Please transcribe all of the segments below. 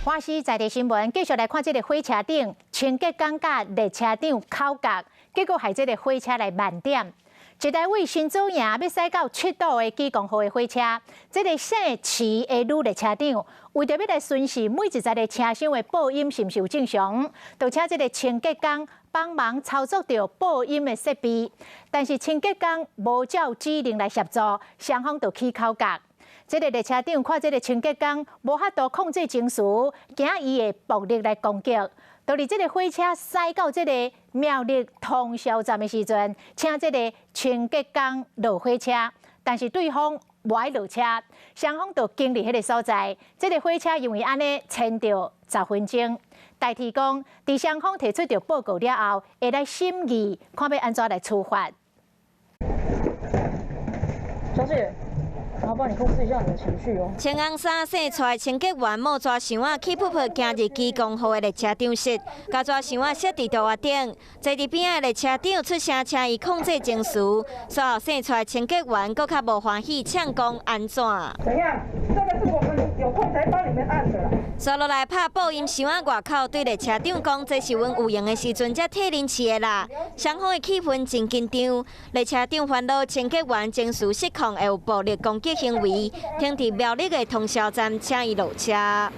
華視在地新聞繼續來看這个火車頂清潔工佮列車長口角，結果害這个火車來慢點。一台位新竹營欲駛到七堵的基隆號的火車，這个姓徐的女列車長，為著欲來巡視每一節的車廂的播音是毋是有正常，就請這个清潔工幫忙操作著播音的設備，但是清潔工無照指令來協助，雙方就起口角。這个列車長看這个清潔工無法度控制情緒，驚伊會暴力來攻擊。就佇這个火車駛到這个苗栗通霄站的時陣，請這个清潔工落火車，但是對方無愛落車，雙方就爭佇彼个所在。這个火車因為按呢延著10分鐘。台鐵講，佇雙方提出著報告了後，會來審議，看欲按怎來處罰。小姐，然後幫你控制一下你的情緒哦。穿紅衫姓蔡清潔員摸紙箱仔氣噗噗行入基隆號的列車長室，共紙箱仔設佇桌仔頂，坐佇邊仔的列車長出聲請伊控制情緒，隨後姓蔡清潔員閣較無歡喜，嗆講按怎？怎樣？這個是我們有空才幫你們按的啦。煞落來拍播音箱仔外口，對列車長講，這是阮有閒的時陣才替恁試的啦。雙方的氣氛真緊張，列車長煩惱清潔員情緒失控會有暴力攻擊行為，停佇苗栗的通霄站請伊落車。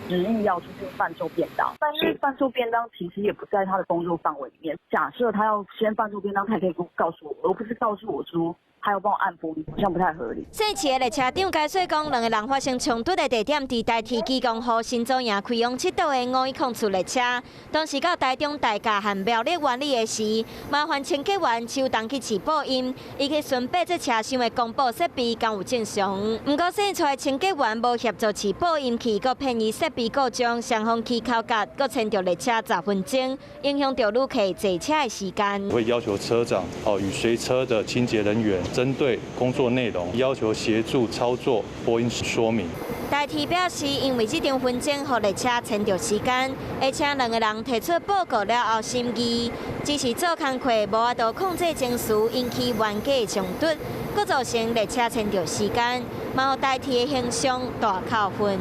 執意要出去販售便當，但是販售便當其實也不在他的工作範圍裡面。假設他要先販售便當，他也可以告訴我，而不是告訴我說他要幫我按播音，好像不太合理。姓徐的列車長解釋講，兩个人發生衝突的地點佇台鐵基隆號新竹營開往七堵的510次列車，當時到台中大甲和苗栗苑里的時，麻煩清潔員手動去試播音，伊去巡八節車廂的廣播設備敢有正常。毋過姓蔡的清潔員無協助試播音器，閣騙伊設備故障，雙方起口角，閣延著列車10分鐘，影響著旅客坐車的時間。會要求車長哦與隨車的清潔人員，針對工作內容要求協助操作播音說明。台鐵表示，因為這場紛爭，予列車延著時間，會請兩个人提出報告了後審議。只是做工課無法度控制情緒，引起冤家的衝突，閣造成列車延著時間，嘛予台鐵的形象大扣分。